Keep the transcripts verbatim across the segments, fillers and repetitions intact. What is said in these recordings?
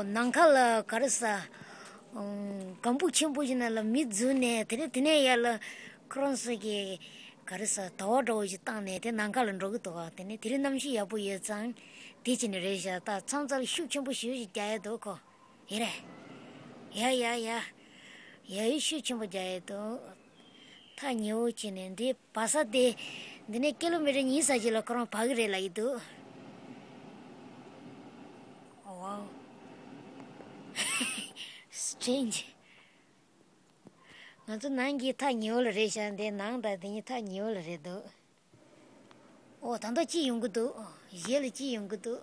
ནམ་མཁའ་ལ་ག་རེ་ཟ། ཨང་། སྒམ་པོ་ཆེན་པོ་ཞིག་ནང་ལ་མི་འཛུལ་ནས་དེ་ནས་དེ་ནས་ཡར་ལ་ཁོ་རང་ཚོ་གི་ག་རེ་ཟ་དར་བ་འདྲ་བོ་ཞིག་བཏང་ནས་དེ་ནམ་མཁའ་ལ་འགྲོ་གི་འདུག་ག་དེ་ནས་དེ་རིང་གནམ་གཤིས་ཡག་པོ་ཡོད་ཙང་དེ་བྱས་ནས་རེད་ཤག་ད་མཚམས་མཚམས་ལ་ཤུགས་ཆེན་པོ་ཞེ་པོ་ཞིག་རྒྱག་ཡ་འདུག་གོ། ཡེ་རེད། ཡ་ཡ་ཡ། ཡ་ཡི་ཤུགས་ཆེན་པོ་རྒྱག་ཡ་འདུག་ཐག་ཉེ་བོ་བྱས་ནས་འདི་བ་ས་དེ་འདི་ནས་ཀི་ལོ་མི་ཊར་ཉི་ཤུ་རྩ་གཅིག་ལ་ཁོ་རང་བབས་ཀྱི་རེད་ལབ་ཀྱི་འདུག་ཝའོ། སི་ཊེ་རེན་ཇི། ང་ཚོ་ནང་གི་ཐག་ཉེ་བོ་ལ་རེད་ཤག་འདི་ནང་དང་དེ་གཉིས་ཐག་ཉེ་བོ་ལ་རེད་འདུག་ཨོ་ད་ལྟ་གཅིག་ཡོང་གི་འདུག་གཞན་ལ་གཅིག་ཡོང་གི་འདུག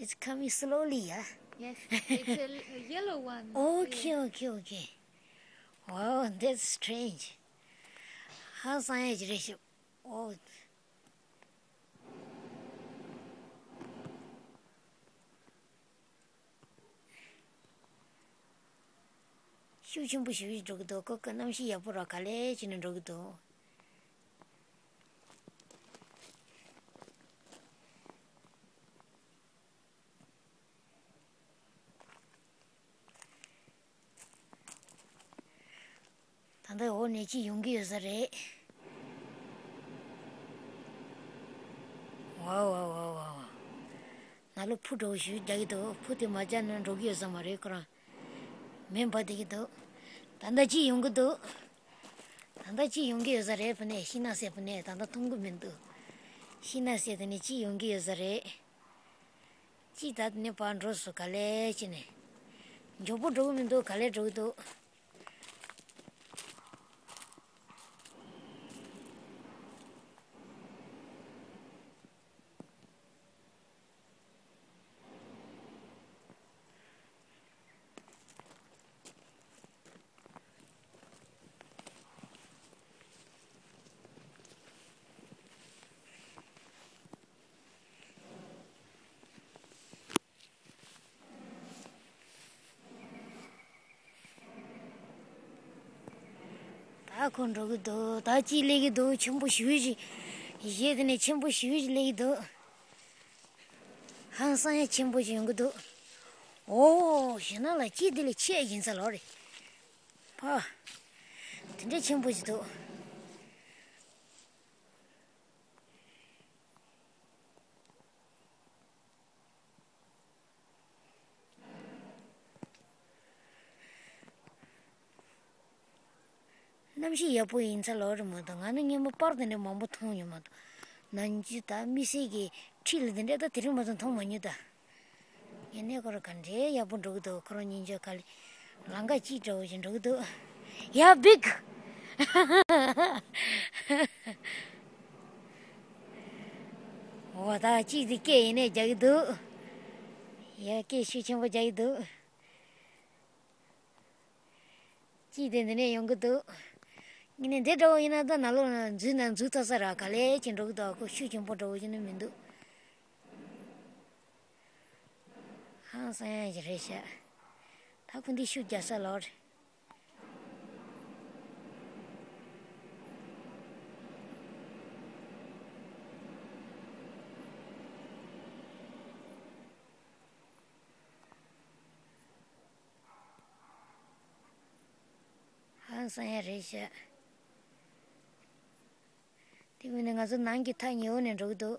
It's coming slowly, yeah? Yes, it's a l- a yellow one. Okay, okay, okay. Wow, that's strange. ཧང་སང་ཡ་ཅིག་རེད་ཤག་ཨོ། ཤུགས་ཆེན་པོ་ཞེ་པོ་ཞིག་འགྲོ་གི་འདུག་ཀོ་ཀོ་གནམ་གཤིས་ཡག་པོ་ར་ག་ལེ་བྱས་ནས་འགྲོ་གི་འདུག་ད་ལྟ་འོག་ནས་ཅིག་ཡོང་གི་ཡོད་ས་རེད། ཝའོ་ཝའོ་ཝའོ་ཝའོ། ནང་ལོགས་ཕུ་འདྲ་བོ་ཞེ་པོ་རྒྱག་གི་འདུག་ཕུ་དེ་མ་རྒྱག་ན་འགྲོ་གི་ཡོད་ས་མ་རེད་ཁོ་རང་། མེ་འབར་བསྡད་ཀྱི་འདུག་ད་ལྟ་ཅིག་ཡོང་གི་འདུག་ད་ལྟ་ཅིག་ཡོང་གི་ཡོད་ས་རེད། ཕུ་ནས་ཤིང་ནགས་སེར་པོ་ནས་ད་ལྟ་མཐོང་གི་མི་འདུག་ཤིང་ནགས་སེར་དེ་ནས་ཅིག་ཡོང་གི་ཡོད་ས་རེད། ཅིག་ད་དེ་ནས་ཕར་འགྲོ་སོང་ག་ལེ་བྱས་ནས། མགྱོགས་པོ་འགྲོ་གི་མི་འདུག་ག་ལེ་འགྲོ་གི་འདུག་ད་ཁོ་འགྲོ་གི་འདུག་ད་ཅིག་སླེབས་ཀྱི་འདུག་ཆེན་པོ་ཞེ་པོ་ཞིག་གཞི་དེ་ནས་ཆེན་པོ་ཞེ་པོ་ཞིག་སླེབས་ཀྱི་འདུག་ཧང་སང་ཡ་ཆེན་པོ་ཞིག་ཡོང་གི་འདུག་ཨོ་ཞེ་ན་ལ་ཅིག་དེ་ལས་ཆེ་ཡིན་ས་ལོ་རེད། ཕ། དེ་འདྲ་ཆེན་པོ་ཞིག་འདུག་གནམ་གཤིས་ཡག་པོ་ཡིན་ས་ལོ་རེད་མ་གཏོགས། ང་ནི་སྔོན་མ་པར་དེ་འདྲ་མང་པོ་མཐོང་མྱོང་མ་གཏོགས། ནང་ཆུ་དང་དམིགས་བསལ་གྱི་འཁྲིས་ལ་དེ་འདྲ་ད་དེ་རིང་མ་གཏོགས་མཐོང་མ་མྱོང་ད། ངས་གནས་སྐོར་ག་འདྲའི་ཡག་པོ་འགྲོ་གི་འདུག་ཁོ་རང་གཉིས་ཆ་ག་ལེ། ལམ་ཁ་གཅིག་འདྲ་བོ་ཞིག་འགྲོ་གི་འདུག་ཡ་བིག་འོ་ད་གཅིག་དེ་སྐད་ཡིན་ནས་རྒྱག་གི་འདུག་ཡ་སྐད་ཤུགས་ཆེན་པོ་རྒྱག་གི་འདུག་ཅི་དེ་འདི་ནས་ཡོང་གི་འདུག་ངས་ནི་འདི་འདྲ་བོ་ཡིན་ན་ད་ནང་ལོགས་ན་འཛུལ་ན་འཛུལ་ཐུབ་ས་ར་ག་ལེ་ཅིག་འགྲོ་གི་འདུག་ཁོ་ཤུགས་ཆེན་པོ་འདྲ་བོ་ཡིན་ནི་མི་འདུག་ཧང་སང་ཡ་ཞིག་རེད་ཤག་ད་ཁོ་འདི་ཤུགས་རྒྱག་ས་ལོ་རེད། ཧང་སང་ཡ་རེད་ཤག་དེ་བས་ན་ང་ཚོ་ནང་གི་ཐག་ཉེ་བོ་ནས་འགྲོ་གི་འདུག